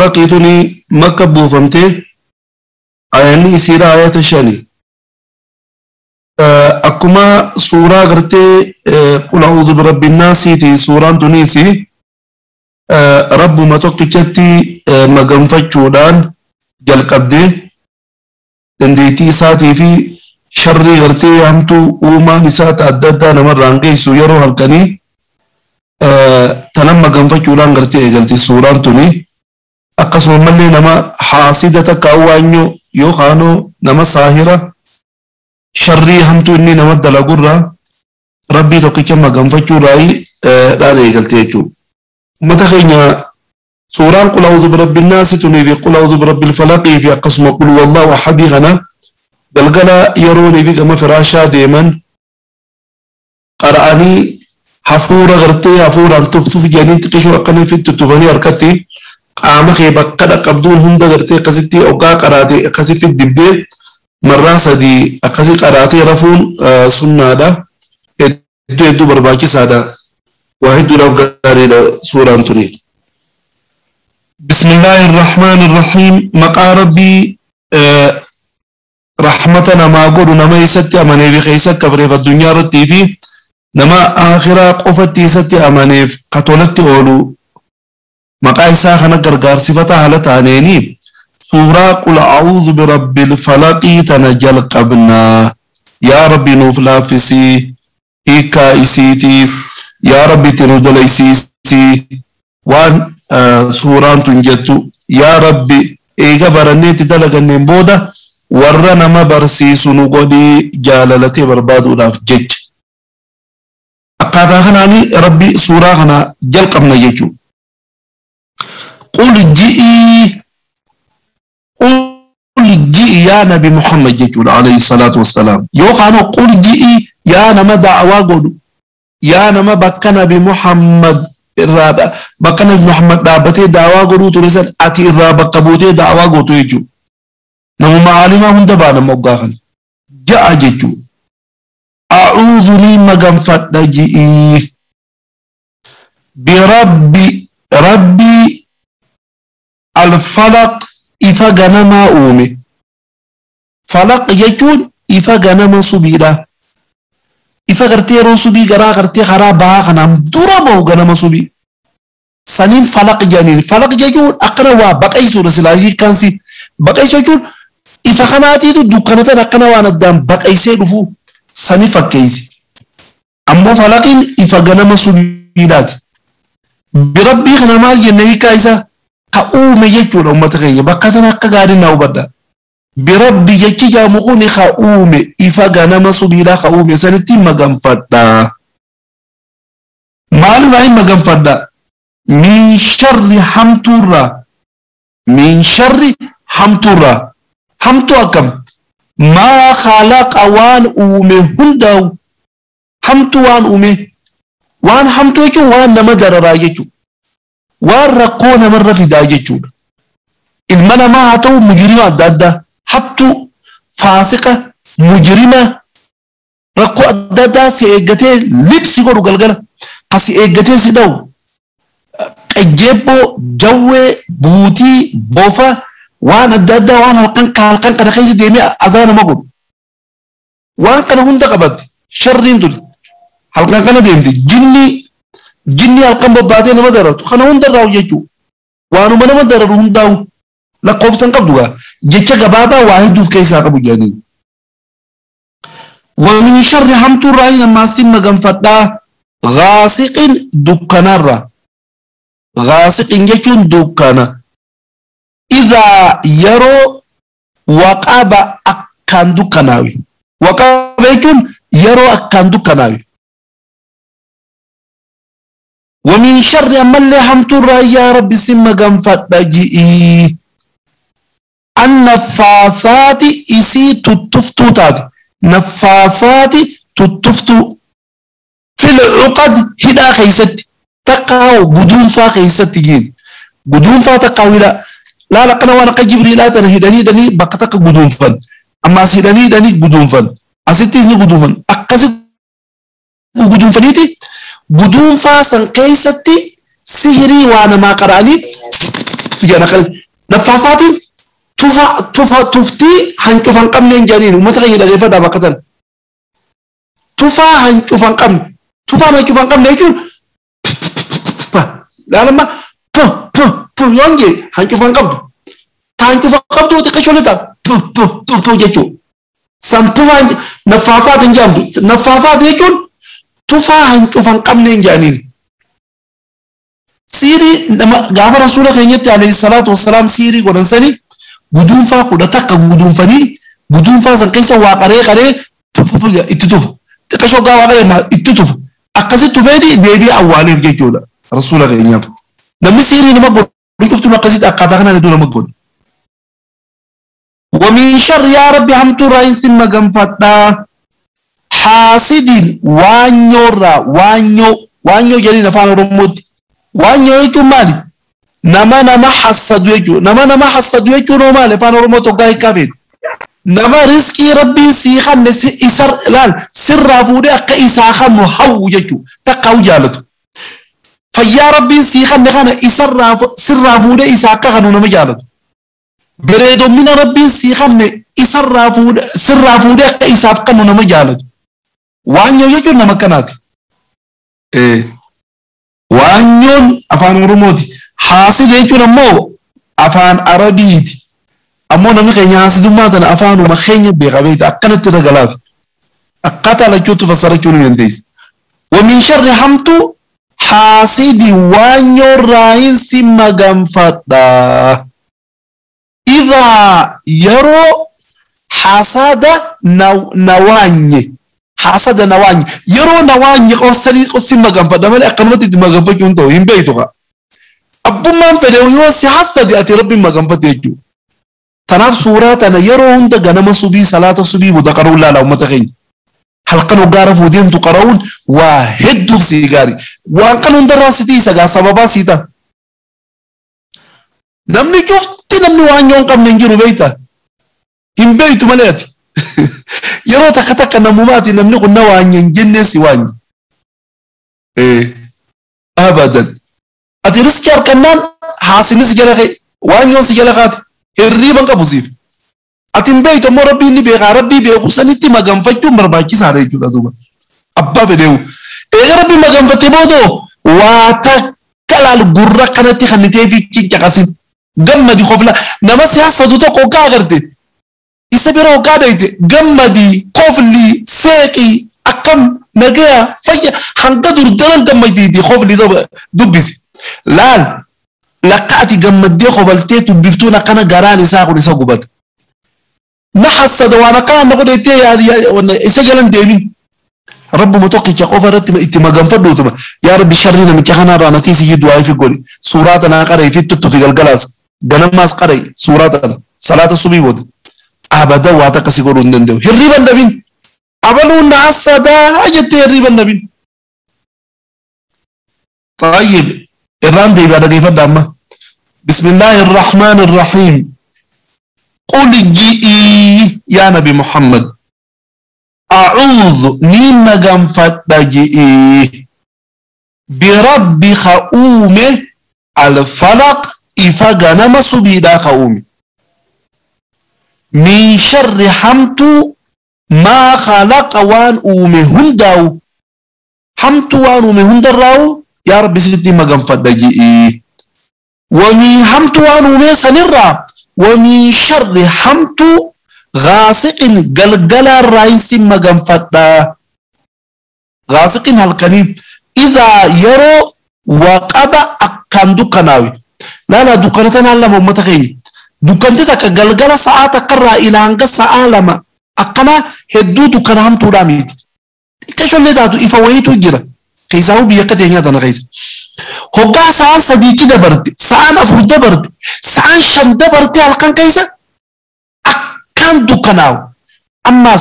Falaqii tuni Makka buufamtee aayanni isiidha aayata 5. Akkuma suuraa gartee qul a'uudhu birabbi naasiiti suuraan tuniis rabbuma tokkichatti maganfachuudhaan jalqabdee dandeettii isaatii fi sharrii gartee hamtuu uumaan isaa adda addaa namarraan geessu yeroo halkanii tanan maganfachuudhaan gartee eegalti suuraan tuni. Akkasuma mallee nama haasida takka waanyoo yookaanoo nama saahira sharrii hamtuu inni nama dalagurraa rabbii tokkicha maganfachuudhaan dhaan eegalte jechuudha. Uummata keenya suuraan qul a'uudhu birabbi naasi tunii fi qul a'uudhu birabbil falaqii fi akkasuma qul wallaahu ahadii kana galgala yeroonii fi gama firaashaa deeman qara'anii hafuura gartee hafuuraan tuftuuf jedhanii xiqqishoo akkana fi tuttufanii harkatti qaama kee bakka dhaqqabduun hunda gartee akkasitti hoggaa qaraate akkasitti dibdee marraa 3 akkasii qaraatee rafuun sunnaadha. Hedduu hedduu barbaachisaadha. Waa hedduudhaaf gaariidha suuraan tuni. Bismillaahi Irrahmaani Irrahiim. Maqaa Rabbii rahmata namaa godhu nama isatti amanee fi keessa kabreef addunyaa irrattii fi nama akhiraa qofatti isatti amaneef katolatti oolu maqaa isaa kana gargaarsifata haala taaneeni suuraa qul a'uudhu birabbil falaqii tana jalqabnaa. Yaa Rabbi nuuf laaffisii hiikkaa isiitiif yaa Rabbi itti nu dalaysiisii waan suuraan tun jettu yaa Rabbi eega barannee itti dalaganneen booda warra nama barsiisu nu godhii jaalalatee barbaaduudhaaf jecha. Akkaataa kanaani Rabbi suuraa kana jalqabna jechuudha. Qul ji'i yaa Nabi Muhammad jechuudha alayhi salaatu wassalaam. Yookaan qul ji'i yaa nama da'awaa godhu yaa nama bakka Nabi Muhammad irraa bakka Nabi Muhammad dhaabbatee da'awaa godhuu ture san ati irraa bakka buutee da'awaa gootu jechuudha. Namuma aalimaa hunda baana moggaa kana. Ja'a jechuudha. A'uudhu ni maganfadha ji'i. Birabbi rabbi al-falaq ifa ganamaa uume. Falaq jechuun ifa ganama subiidha. Ifa gartee yeroo subii garaa gartee karaa bahaa kanaan dura bahu ganama subii. Saniin falaq jedhaniin. Falaq jechuun akkana waa baqaysuudha silaa hiikkaansi. Baqaysuu jechuun ifa kanaatiitu dukkana tan akkana waan addaan baqaysee dhufu sani fakkeessi. Ammoo falaqiin ifa ganama subiidhaati. Birabbii kana maal jenne hiikkaa isaa? Ka uume jechuudha uummata keenya. Bakka tana akka gaarii naa hubadha. Birabbi jechi jaamu kun ka uume ifa ganama subiidhaa ka uume sanitti maganfadha. Maalirraa hin maganfadha? Min sharri hamtuurraa. Min sharri hamtuurraa. Hamtuu akkam? Maa khalaqa waan uume hundaa'u. Hamtuu waan uume. Waan hamtuu jechuun waan nama dararaa jechuudha. Waan rakkoo namarra fidaa jechuudha. Ilma namaa haa ta'u mujrima adda addaa. Hattuu, faasiqa, mujrima rakkoo adda addaa si eeggatee libsi godhu galgala. Ka si eeggatee si dha'u. Qejjeebboo, jawwee, buutii, bofa waan adda addaa waan halkan kana keessa deemee azaa nama godhu. Waan kana hunda qabatti sharriin tuni halkan kana deemti jinni halkan bobbaatee nama darartu kana hunda irraa jechuudha. Waanuma nama dararu hundaa'u lakkoofsa hin qabdu gaa jecha gabaabaa waa hedduuf keessaa qabu jedhanii. Wa min sharri hamtuurraa hin ammaasiin maganfadhaa ghaasiqin dukkanaarraa. Ghaasiqin jechuun dukkana. Idhaa yeroo waqaba akkaan dukkanaawe. Waqaba jechuun yeroo akkaan dukkanaawe. Wa min sharri ammallee hamtuurraa yaa Rabbi si maganfadha ji'i. Annafaasaati isii tuttuftuu taate. Naffaasaati tuttuftuu. Fil uqad hidhaa keessatti. Takkaa guduunfaa keessatti jiin. Guduunfaa takkaa hidhaa. Laala akkana waan akka jibriilaa tana hidhanii hidhanii bakka takka guduunfan. Ammaas hidhanii hidhanii guduunfan. Asittis ni guduunfan. Akkasi guduunfaniiti guduunfaa san keessatti sihirii waa namaa qara'anii jedhan akkana. Naffaasaatiin tufa tufa tuftii hancufa hin qabne hin jedhaniin uummata keenya dhageeffadhaa bakka tana. Tufaa hancufa hin qabne. Tufaan hancufa hin qabne jechuun laalama p p p yoon jee hancufa hin qabdu. Ta hancufa qabdu xiqqishoo ta'a p p p p jechuudha. San tufaa naffaasaat hin jedhamtu. Naffaasaat jechuun tufaa hancufa hin qabne hin jedhaniin. Siirii nama gaafa rasuula keenyatti alayhi salaatu wassalaam siirii godhan sanii guduunfaa 11 guduunfanii guduunfaa san keessa waa qaree qaree itti tufa. Xiqqishoo gaa waa qaree itti tufa. Akkasitti tufeeti deebii awwaaleef jechuudha rasuula keenyaaf. Namni siirii nama godhu cuftuun akkasitti akkaataa kanaan hedduu nama godhu. ومن شر يا ربي همتو راين سما غنفدا حاسدين وانيو را وانيو وانيو جري نفان رموت وانيو يجو مالي نما نما حسد يجو نما نما حسد يجو نو مالي فان رموت غاي كافيد نما رزقي ربي سيخن إسر لال سر فودي أكا إساخن هو يجو تقاو جالتو فيا ربي سيخن خنا إسر سر فودي إساخ خنو نما جالتو bareedoomina rabbiin sii kanne isarraa fuudhe sirraa fuudhee akka isaaf kennu nama jaalatu. Waanyoo jechuun nama akkanaati. Waanyoon afaan Oromooti. Haasid jechuun ammoo afaan Arabiiti. Ammoo namni keenya haasidummaa tana afaanuma keenya beeka beekta akkanatti irra galaaf. Akkaataa lachuutti fassarachuu ni dandeessa. ومن شر hamtu haasidi waanyoo raayin si maganfadha. إذا يرو حسد نواني حسد نواني يرو نواني قصري قصي مغنفة دمالي أقنمتي مغنفة كنتو هم بيتوغا أبو من فدو يوسي حسد أتي ربي مغنفة يجو تناف سوراتنا يرو هند غنم صبي صلاة صبي ودقروا لا لا متخين حلقا وقارف ودين تقرون وهدو في سيغاري وانقل هند راستي سغا سببا سيتا نمني شفت namni waan yoo hin qabne hin jiru beekta. Hin beektu malee ati. Yeroo takka takka namumaati namni kun na waan hin jenne si waan. Abadan. Ati riskii harkannaan haasinis jala ka'e waan yoon si jala kaate hirriiban qabu siif. Ati hin beektu ammoo rabbiin ni beekaa rabbii beeku sanitti maganfachuun barbaachisaadha jechuudha duuba. Abbaa fedheewu. Eega rabbii maganfatte boodoo waa takka laal gurra kanatti kan ta'ee fi caqasin. Gammadi kofla nama siyaasatu tokko hoggaa agarte isa bira hoggaa dhayte gammadi kofli seeqi akkam nagaya fayya hanga durdaran gammadiiti kofli dubbisi laal lakka ati gammaddee kofaltee dubbiftuun akkana garaan isaa kun isa gubata na hassada waan akkana na godhettee isa jalan deemin rabbuma tokkicha qofa irratti itti maganfadhuutuma yaa rabbi sharri namicha kanarraa natii si du'aa fi godhi suuraa tanaa qaree fi tuttufi galgalaas ganamaas qaree suuraa tana salaata subii booda abada waa takka si godhuu hin danda'u hirriban dhabin abaluun na hassadaa jettee hirriban dhabin. طيب irraan deebi'a dhageeffadha amma بسم الله الرحمن الرحيم قل جئي يا نبي محمد أعوذ نيم جنفت جئي برب خؤومه الفلق إفجنم سبيدا خؤومه من شر حمت ما خلق وان أومه هنداو حمت وان أومه هندراو يا رب ستي ما جنفت جئي ومن حمت وان أومه سنرا ومن شر حمت غاسق قلقل الرئيس مغنفتا غاسق هلكني إذا يرو وقب أكان دكناوي لا لا دكانتنا لما متخيل دكانتك قلقل ساعة قرأ إلى أنك ساعة لما أكنا هدو دكان هم تراميد كشو اللي داتو إفوهيتو جرا كيساو بيقتي هنا تنغيز هقا ساعة صديقي دبرت ساعة أفرد دبرت ساعة شن دبرت هلكن كيسا كان دكاناو أما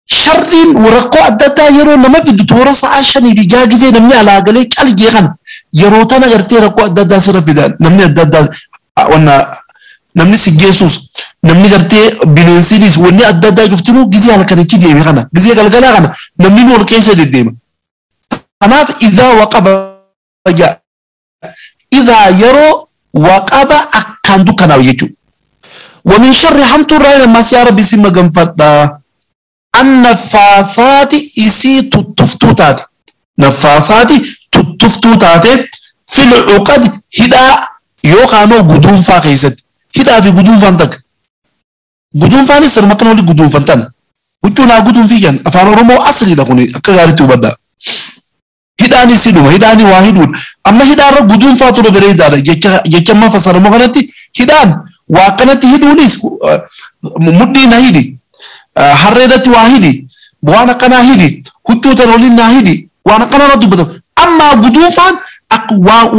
شرين ورقو أدتا يرو نما في دكتورة ساعة بيجا جزء نمني على أقل كل جيران يرو تنا غرتي رقو أدتا سر في ده نمني أدتا وانا نمني سجيسوس نمني غرتي بنسينيس وني أدتا يفتنو جزء على كده كده يمي جزء قال قال غنا نمني نور كيسة ديما أنا إذا وقب جاء إذا يرو Waqaba akkaan dukkanaa'u jechuudha. ومن شر حمت الرأي لما يا ربي سيما قنفتا النفاثات إسي تتفتو تاتي نفاثات تتفتو تاتي في العقد هدا يوخانو قدوم فاقيست هدا في قدوم فانتك قدوم فاني سر مكانو لي قدوم فانتان وچونا قدوم في جن أفانو رمو أصلي لكوني أكغاري توبدا هداني سيدوم هداني واحدون أما هدا رو قدوم فاتورو بريدار جيكما فسر مغنتي هدان وأكنت هدونيس مدي نهيدي هريدتي واحدي وانا كنا هيدي هتو ترولين نهيدي وانا كنا ردو بدو أما قدوم فان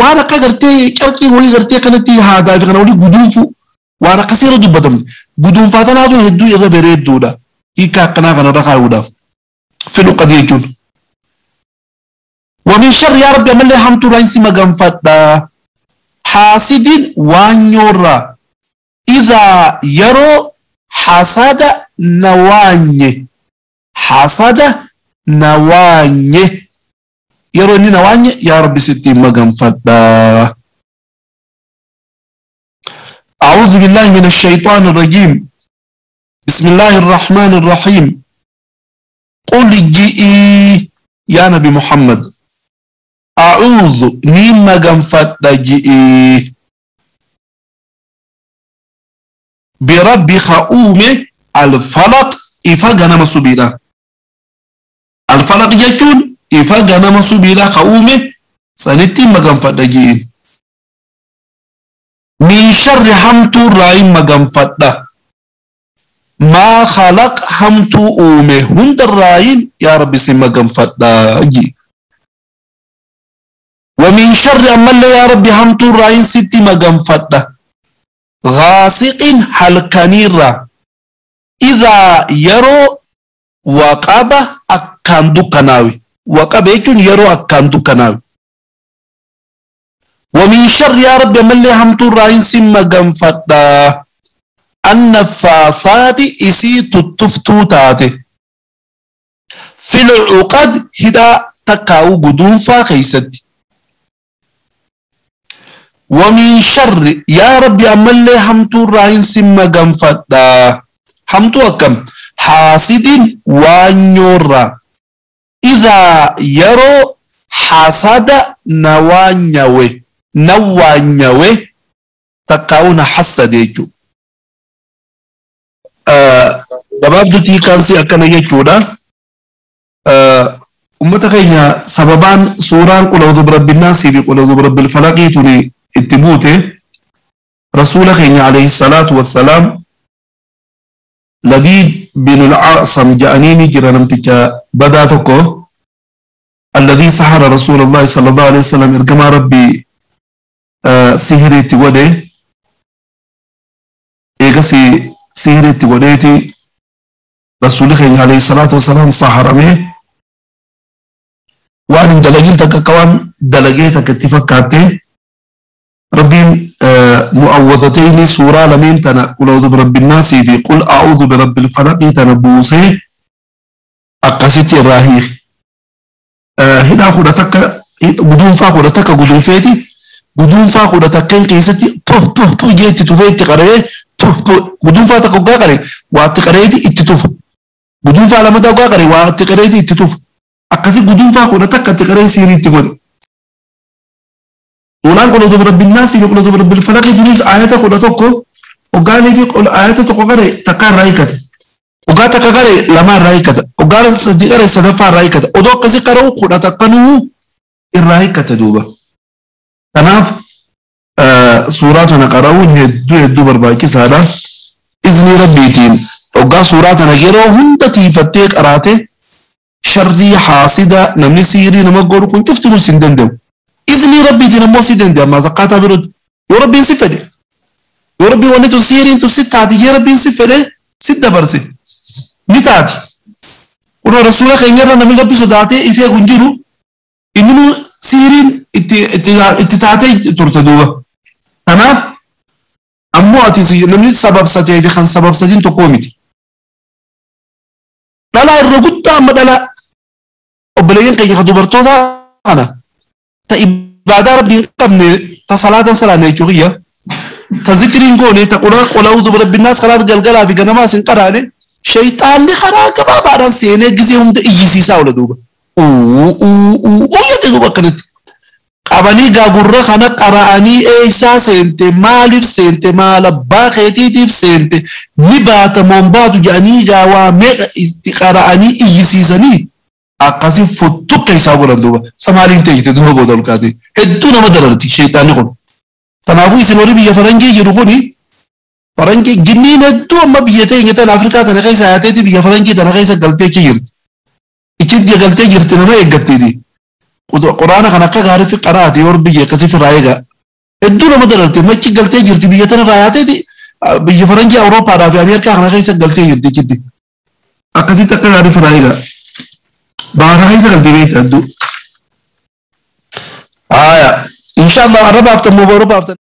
وانا كغرتي كركي ولي غرتي كنتي هذا في كنا ولي قدوم فو وانا كسير دو بدم قدوم فاتنا دو هدو يغ بريد دودا إيكا كنا كنا رخا في القضية جون. ومن شر يا رب من اللي حمتو رئيسي مغم فتا حاسد وانيورا إذا يرو حسد نواني حسد نواني يرو إني نواني يا رب ستي مغم فتا. أعوذ بالله من الشيطان الرجيم. بسم الله الرحمن الرحيم. قل جئي يا نبي محمد أعوذ نيما غنفت جئي برب خؤومه الفلق إفا غنم سبيلا الفلق جتون إفا غنم سبيلا خؤومه سنتي مغنفت جئي من شر حمت راي مغنفت ما خلق حمت أومه هند الراين يا ربي سما غنفت جئي ومن شر أما يا ربي حمت راين ستي مغنفت غاسق حلقانيرا إذا يرو وقابة أكاندو كناوي وقابة يكون يرو أكاندو كناوي. ومن شر يا رب من اللي همتو راين سما غنفتا النفاثات إسي تتفتو تاتي في العقد هدا تكاو قدوم فاخيست. ومن شر يا ربي أما اللي حمتو راين سما غنفتا حمتو أكم حاسد وانيورا إذا يرو حسد نوانيوي نوانيوي تقاونا حسد يجو gabaabdutii kaansi akkana jechuudha. Ummata keenya sababaan suuraan qul a'uudhu birabbinnaasii fi qul a'uudhu birabbil falaqii tuni itti buute rasuula keenya alayhi salaatu wassalaam Labiid bin al-A'sam ja'aniini jira namticha badaa tokko alladhii sahara rasuulallahi sallallahu alayhi wasallam ergamaa rabbii sihiriitti godhe eegasii sihiriitti godheeti rasuulli keenya alayhi salaatu wassalaam saharamee waan hin dalagin takka akka waan dalagee takka itti fakkaatte ربي مؤوضتين سورة لمن تنا قل أعوذ برب الناس في قل أعوذ برب الفلق تنبوسي أقصت الراهيخ هنا خد تك قدوم فا خد تك قدوم فيتي قدوم فا خد تكين كيستي تو تو تو جيتي تفيتي قريه تو تو قدوم فا تك قريه واتقريتي اتتوف قدوم فا لما تك قريه واتقريتي اتتوف أقصت قدوم فا خد تك تقريه سيري تقول ولان قل أعوذ برب الناس قل أعوذ برب الفلق دونيس آيات قل توكو وقال لي قل آيات تقرأ تقرأ رايكت وقال تقرأ لما رايكت وقال صدق صدفة رايكت ودو قصي قرأوا قل تقنوا الرايكت دوبا تناف سوراتنا قرأون هدو هدو برباكي سادة إذن ربيتين وقال سوراتنا غيره هند تيفتيك أراتي شري حاسدة نمني سيري نمقور كنت تفتنو سندندو إذني ربي تنا موسي دندي أما زقاتا برد يا ربي نسفده يا ربي ونيتو سيري انتو ست عادي يا ربي نسفده ست برسي نتاتي ونو رسولة خيرنا من ربي صداتي إفيا قنجرو إنو سيرين اتتاتي ترتدوه تناف أمو أتي نمني سبب ساتي بخان سبب ساتين تقومتي لا الرقود أما لا أبليين كي يخدو برتوضا أنا ta ibaadaa rabbiin qabne ta salaatan salaanne jechuudha. Ta zikriin goone ta qulaa qula'uutu rabbinnaas kalaas galgalaa fi ganamaas hin qaraane shayxaanni karaa gabaabaadhaan seenee gizee hunda iyyisiisaa oola duuba. Uu jette duuba akkanatti. Qabanii gaagurra kana qara'anii eeysaa seente maaliif seente maal abbaa keetiitiif seente ni baata moon baatu jedhanii gaawaa meeqa itti qara'anii iyyisiisanii akkasii fottukka isaa godhan duuba. Samaaliin teessite duuba booda ol kaatee hedduu nama dararti shayxaanni kun. Kanaafuu isin warri biyya faranjii jiru kuni faranjii jinniin hedduu amma biyya teenya tana Afrikaa tana keessa yaateeti biyya faranjii tana keessa galtee achi jirti. Ichi galtee jirti nama eeggatteeti. Quraana kan akka gaariitti qaraate yoo biyya akkasii firraa eegaa. Hedduu nama dararti machi galtee jirti biyya tana irraa yaateeti biyya faranjii Awurooppaadhaa fi Ameerikaa kana keessa galtee jirti achitti. Akkasitti akka gaarii firraa eegaa. Baara keessa galtee beekta hedduu. Haaya. Inshallah arra baaftan moo boru baaftan.